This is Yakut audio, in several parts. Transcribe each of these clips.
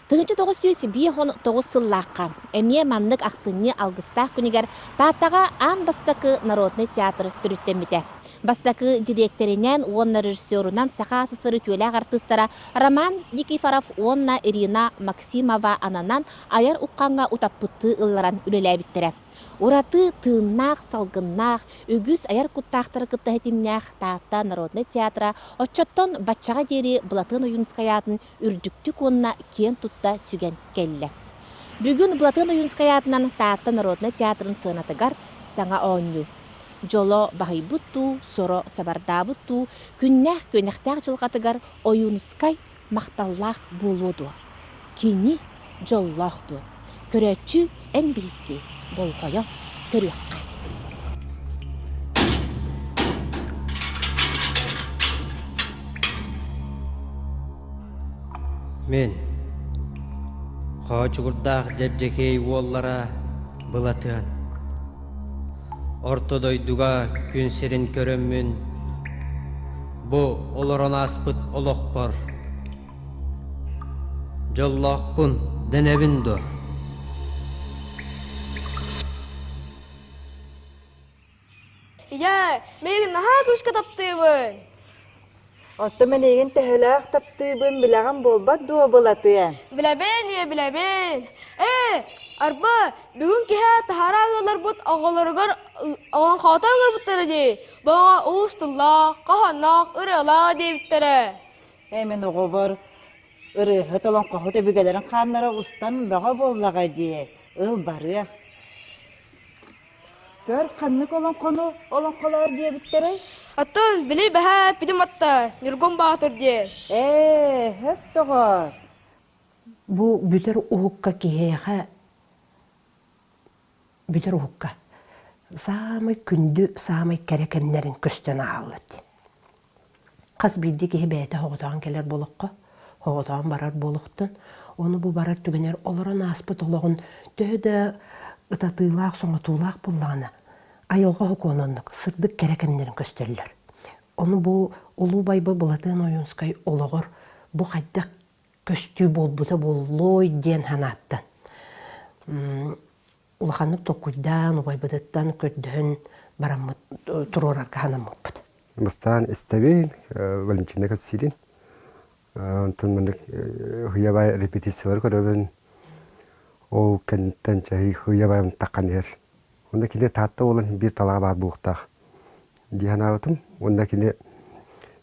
1959 сыллаахха эмиэ маннык ахсынньы алгыстаах күнүгэр Тааттаҕа аан бастакы народнай театр төрүттэммитэ. Бастакы дириэктэринэн уонна режиссерунан Саха СССР үтүөлээх артыыстара Роман Никифоров уонна Ирина Максимова ананан айар уххаҥҥа утаппыттыы ылларан үлэлээбиттэрэ. Ураты тыыннаах, салгыннаах, үгүс айар куттаахтары кытта ситимнээх Таатта народнай театра оччоттон баччаҕа диэри Былатыан Ойуунускай аатын үрдүктүк уонна киэн тутта сүгэн кэллэ. Бүгүн Былатыан Ойуунускай аатынан Таатта народнай театрын сыанатыгар саҥа оонньуу. Дьоло баһыйбыт дуу, соро сабардаабыт дуу, күннээх күөнэхтээх дьылҕатыгар Ойуунускай махталлаах буолуо дуо? Кини дьоллоох дуо? Көрөөччү эн биһикки болҕойо көрүөххэ. Мин Хоочугурдаах Дьэбдьэкиэй уоллара Былатыан Орто дойдуга күн сирин көрөммүн бу олорон ааспыт олохпор дьоллоохпун дэнэбин дуо? Ийээ, миигин наһаа күүскэ таптыыбын. Оттон мин эйигин төһөлөөх таптыыбын билэҕин буолбат дуо Былатыан? Билэбин, ийэ, билэбин. Ээ, арба, бүгүн киһи таһара ыалларбыт оҕолоругар оҥхоото ыҥырбыттара дии. Баҕа уус тыллаах, хоһоонноох, ырыалаах диэбиттэрэ. Ээ, мин оҕобор ырыаһыт, олоҥхоһут өбүгэлэрин хааннара устан бөҕө буоллаҕа дии. Ыл барыах. Көр, ханнык олоҥхону олоҥхолоор диэбиттэрэй? Оттон били бэһээ эппитим атта, Ньургун Баатыр диэн. Ээ, сөп доҕоор. Бу бүтэр уһукка киһиэхэ бүтэр уһукка саамай күндү, саамай кэрэ кэмнэрин көстөн ааһаллар диэн. Хас биирдии киһи бэйэтэ соҕотоҕун кэлэр болоххо, соҕотоҕун барар буолуохтун, ону бу барар түгэнэр олорон ааспыт олоҕун төһө да ытатыылаах-соҥотуулаах буоллаҕына, айылҕа сокуона оннук сырдык кэрэ кэмнэрин көстөллөр. Ону бу Улуу Байба Былатыан Ойуунскай олоҕор бу хайдах көстүү буолбута буоллуой диэн санааттан улаханнык толкуйдаан, убайбытыттан көрдөһөн бараммыт туруорарга санаммыппыт. Бастаан истэбин, Валентина кэпсиирин. Онтон маннык хыйабай репетициялары көрөбүн. Ол кэнниттэн чэһи хыйабайым таххан иһэр. Онно кини Таатта буолан биир талаҕа баар буолуохтаах дии санаабытым. Уонна кини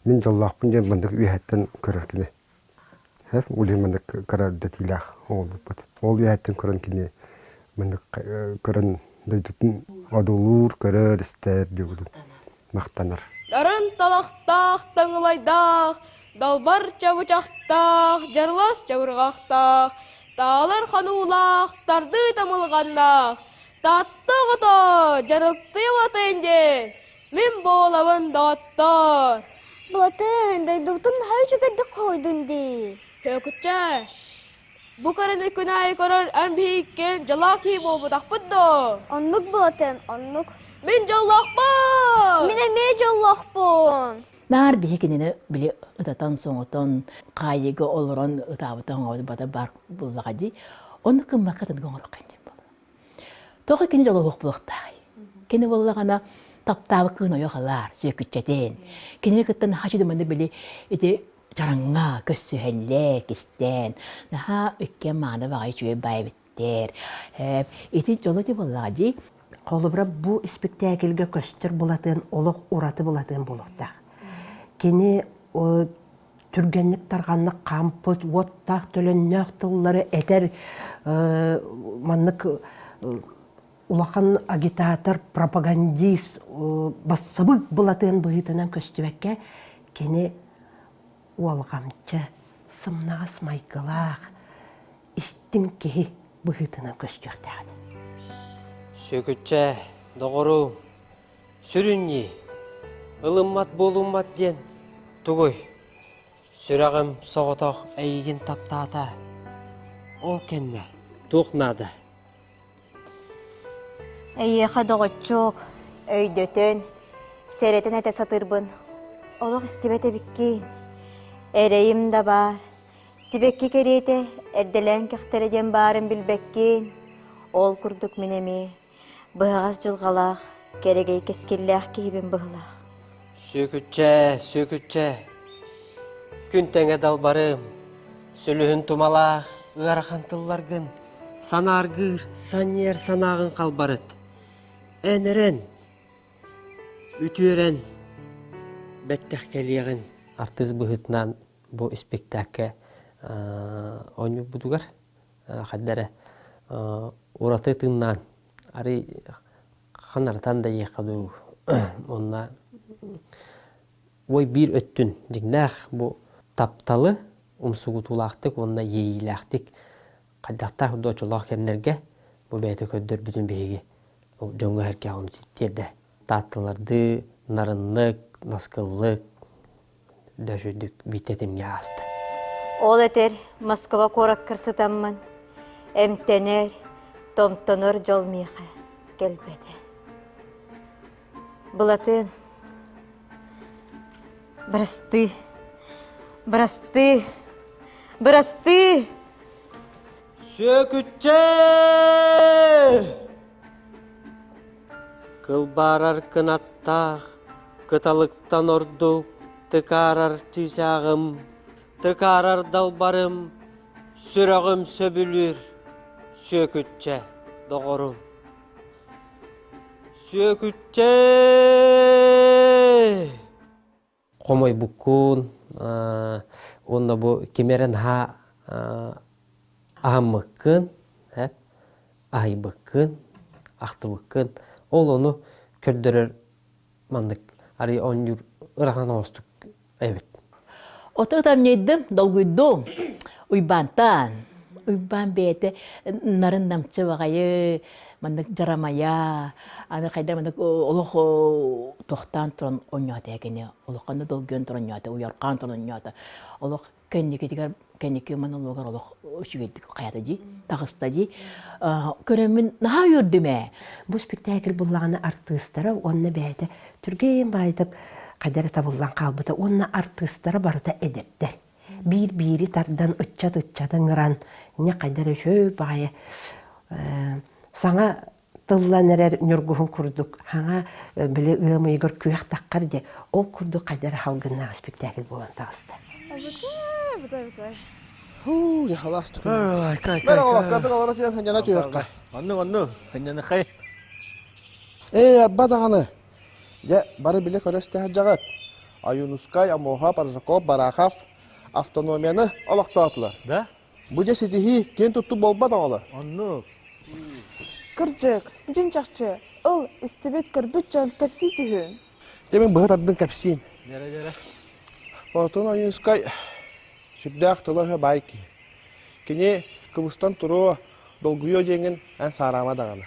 мин дьоллоохпун диэн маннык үөһэттэн көрөр кини. Ол иһин маннык кыра үрдэтиилээх оҥорбуппут. Ол үөһэттэн көрөн кини маннык көрөн дойдутун одуулуур, көрөр, истэр диэбитин махтанар. Нарын талахтаах, таҥылайдаах, далбар чабычахтаах, дьарылас чабырҕахтаах, таалар хануулаах, тардыы тамылҕаннаах, Таатта оҕото, дьарыктыйа батайын диэн, мин буолабын доҕоттоор. Былатын, дойдубутун наһаа үчүгэйдик хоһуйдун дии. Һөөкүччэ, бу көрөнү күн аайы көрөр эн биһиккин дьоллоох киһи буолбутахпыт дуо? Оннук Былатын, оннук. Мин дьоллоохпун! Мин эмиэ дьоллоохпун! Наар биһи кинини били ытатан-соҥотон, хаайыыга олорон ытаабыта оҥообута баар буоллаҕа дии. Онно кыммакка тынгы оҥоруохха диэн буолла. Тоҕо кини дьолуһуох буолуохтааҕый? Кини буоллаҕына таптаабыт кыын ойох ылаар, сүөкүччэтин. Кинини кытта наһаа чудуманы били ити чараҥҥа көрсүһэллэр, кистээн. Наһаа иккиэн мааны баҕайы үчүгэй баай эбиттэр. Ити дьоло ити буоллаҕа дии. Холобура, бу испиктээкилгэ көстөр Былатыан олох ураты Былатыан буолуохтаах. Кини түргэнник тарҕаннык хаампыт, уоттаах төлөннөөх тыллары этэр маннык улахан агитатор, пропагандист, бассабык Былатыан быһыытынан көстүбэккэ, кини уолҕамчы, сымнаҕас майгылаах, истиҥ киһи быһыытынан көстүөхтээх этэ. Сүкүччэ, доҕорум, Сүрүн ньии, ылыммат буолуммат диэн тугуй? Сүрэҕим соҕотох эйигин таптаата. Ол кэннэ туох наада? Эйиэхэ доҕоччуок, өйдөтөн, сэрэтэн этэ сатыырбын олох истибэт эбиккин. Эрэйим да баар, Сибэкки кэриэтэ эрдэлээн кэхтэрэ диэн баарын билбэккин, ол курдук мин эмиэ быһаҕас дьылҕалаах, кэрэгэй кэскиллээх киһибин быһылаах. Сүөкүччэ, сүөкүччэ, күн тэҥэ далбарым, сүлүһүн тумалаах ыарахан тылларгын санааргыыр, санньыар санааҕын халбарыт. Эн эрэн, үтүөрэн, бэттэх кэлиэҕин. Артыыс быһыытынан бу испиктээккэ оонньуурбутугар хайда эрэ ураты тыыннаан арый ханаратан да иэххэ дуу уонна ой биир өттүн дьиҥнээх бу тапталы умсугутуулаахтык уонна иэйиилээхтик хайдахтаах дочолоох кэмнэргэ бу бэйэтэ көрдөрбүтүн биһиги дьоҥҥо эркэҕэ ону тиэрдэ таатталардыы нарыннык наскыллык дөшүрдүк биитэтимҥэ ааста. Ол этэр Москва куораккар сытаммын эмтэнэр, томтонор дьол миэхэ кэлбэтэ. Былатын, бырастыы, бырастыы, бырастыы! Сүөкүччэ! Кылбаарар кынаттаах, кыталыктан ордук тыкаарар чыычааҕым, тыкаарар далбарым, сүрэҕим сөбүлүүр Сүөкүччэ доҕорум. Сүөкүччэ! Хомойбуккун уонна бу ким эрэ наһаа аһаммыккын, аһыйбыккын, ахтыбыккын ол ону көрдөрөр маннык арый оонньуур ырахан оҥостук эбит. Ото ытамньыйдым, долгуйдум. Уйбаантан. Уйбаан бэйэтэ нарын намчы баҕайы, маннык дьарамайа, аны хайда маннык олох тохтоон туран оонньоото кини. Олоххонно долгуйан туран оонньоото, уйархаан туран оонньоото. Олох кэнникитигэр кэнники монологар олох үчүгэйдик хайата дии, таҕыста дии. Көрөммүн наһаа үөрдүм ээ. Бу спектакль буллаҕына артыыстара уонна бэйэтэ түргэн баайдап хайда эрэ табыллан хаалбыта уонна артыыстара барыта эдэрдэр. Биир-биири тардан ыччат-ыччаты ыҥыран, не хайда эрэ үчүгэй баҕайы саҥа тыллан эрэр ньургуһун курдук хаҥа били ыам ыйыгар күөх таххар дии ол курдук хайда эрэ халгыннаах спектакль буолан таҕыста. Хуу, яхалаас Бэр оҕолоккотун олоро түһэн ханньана түһүөххэ. Оннук, оннук, ханньанахай. Ээ, арба даҕаны. Дьэ, бары билэ көрө истэ Ойуунускай, Омуоха, Паржаков, Барахов автономияны олохтоотулар. Да? Бу дьэ ситиһии киэн туттуу буолбат оҕолор. Оннук. Кырдьык, дьиҥ чахчы, ыл, истибит, көрбүт дьон кэпсии түһүн. Дьэ мин быһа тардын кэпсиим. Дьэрэ дьэрэ. Отун Ойуунускай сүрдээх тыла-өһө баай киһи. Кини кыбыстан туруо, долгуйуо диэҥҥин эн саараама даҕаны.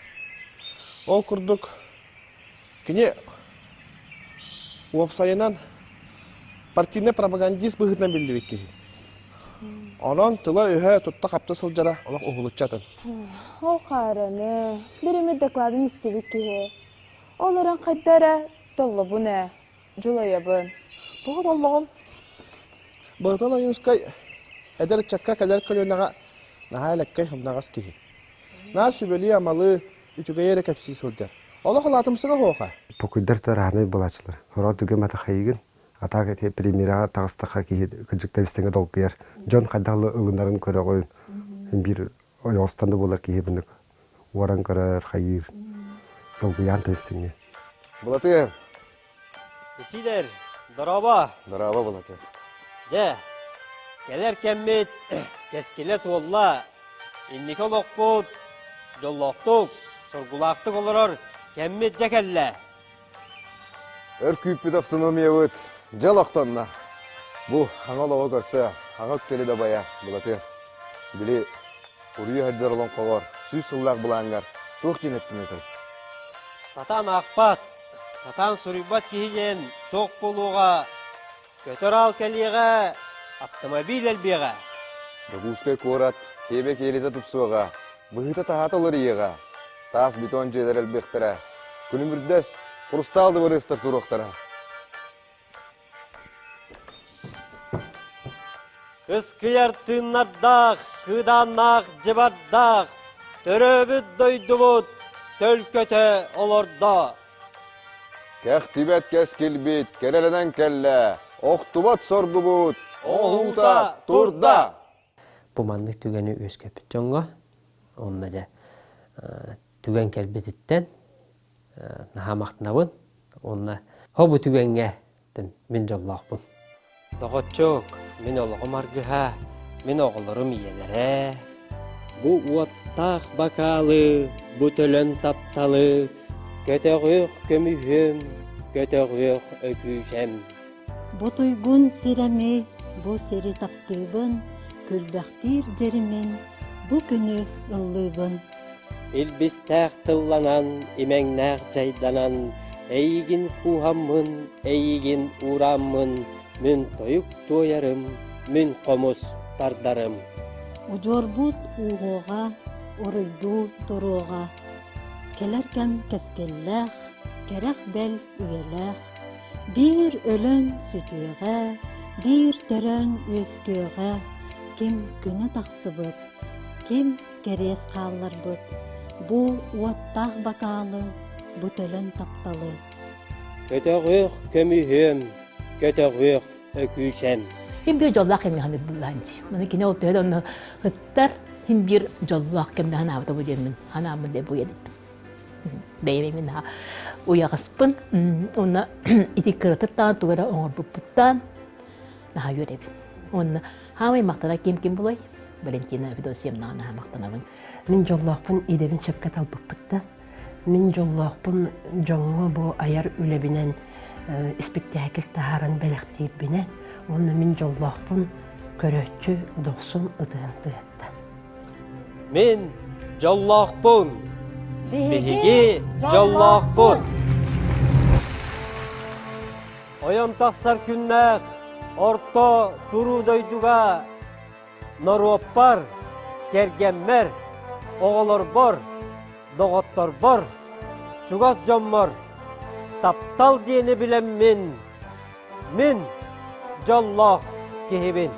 Ол курдук Кини уопсайынан партийнай пропагандист быһыытынан биллибит киһи. Онон тыла-өһө тутта-хапта сылдьара олох уһулуччу атын. Ол хаараны, биримит докладын истибит киһи. Ол эрэн хайда эрэ толлобун ээ, дьулайабын. Тоҕо толлоҕун? Быһытын Ойуунскай эдэр ыччакка кэлэр көлүөнэҕэ наһаа элэккэй сымнаҕас киһи. Наар сүбэлии-амалыы, үчүгэйи эрэ кэпсии сылдьар. Олох улаатымсыга суоха. Покуйдар тараанай булааччылар. Хороо түгэм атахайыгын, атаак эти премьераҕа таҕыстахха киһи кырдьыкта бистэҥэ долгуйар. Дьон хайдах ылынарын көрөҕүн. Биир ойоҕостон да буолар киһи бынык уоран көрөр, хайыыр, долгуйаан тэбистиҥҥэ. Былатыам. Исидэр, дорообо. Дорообо, Былатыам. Дьэ, кэлэр кэммит кэскилэ туолла. Инники олохпут дьоллоохтук, соргулаахтык олорор кэммит дьэ кэллэ. Өр күүппүт автономиябыт дьэ олохтонно. Бу хаҥа олоҕу көрсө, хаҥа үктэли дабайа Былатыам. Били Уруйу өһөрдөр олоҥхоҕор сүүс сыллаах былааҥҥар туох диэн эттин этэй? Сатаан аахпат, сатаан суруйбат киһи диэн суох буолуоҕа, көтөр аал кэлиэҕэ, автомобиль элбиэҕэ. Дьокуускай куорат киэбэ-киэлитэ тупсуоҕа, быһыыта-таһаата уларыйыаҕа, таас бетон дьиэлэр элбиэхтэрэ, күлүмүрдэс, хурустаал дыбарыастар туруохтара. Ыскыйар тыыннардаах, кыыдааннаах дьыбардаах, төрөөбүт дойдубут төлкөтө олордо. Кэхтибэт кэскилбит кэрэлэнэн кэллэ, охтубат соргубут оҥоһуута турда! Бу маннык түгэни үөскэппит дьоҥҥо уонна дьэ түгэн кэлбититтэн наһаа махтанабын уонна хо бу түгэҥҥэ мин дьоллоохпун. Доҕоччук, мин олоҕум аргыһа, мин оҕолорум ийэлэрэ. Бу уоттаах бакаалы, бу төлөн тапталы, көтөҕүөх көмүһүм, көтөҕүөх өкүүсэм. Бу туйгун сирэми, бу сири таптыыбын, күлбэхтиир дьэримин, бу күнү ыллыыбын. Илбистээх тылланан, имэҥнээх дьайданан, эйигин кууһаммын, эйигин уурааммын, мин тойук туойарым, мин хомус тардарым. Удьуорбут ууһуоҕа, уруйдуу туруоҕа, кэлэр кэм кэскиллээх, кэрэх бэл үйэлээх, Биир өлөн сүтүөҕэ, биир төрөөн үөскүөҕэ, ким күнэ тахсыбыт, ким кэриэс хаалларбыт, бу уоттаах бакаалы, бу төлөн тапталы. Көтөҕүөх көмүһүөм, көтөҕүөх өкүүчэм. Хим биир дьоллоох кэмҥэ саныырбыллаан дии. Маны кини ол төһө да онно ыттар, хим биир дьоллоох кэмҥэ санаабыта бу диэммин, санааммын деп буйа диттим. Бэйэм мин уйаҕаспын уонна ити кыратыттаан тугу эрэ оҥорбуппуттан наһаа үөрэбин. Уонна хаамай махтана ким ким булай? Валентина Федосьевнаҕа наһаа махтанабын. Мин дьоллоохпун идэбин сөпкө талбыппыттан. Мин дьоллоохпун дьоҥҥо бу айар үлэбинэн испиктээкил таһааран бэлэхтиирбинэн уонна мин дьоллоохпун көрөөччү дохсун ытыһын тыаһыттан. Мин дьоллоохпун. Биһиги дьоллоохпут. Ойон тахсар күннээх орто туруу дойдуга норуоппар, кэргэммэр, оҕолорбор, доҕотторбор, чугас дьоммор таптал диэни билэммин, мин дьоллоох киһибин.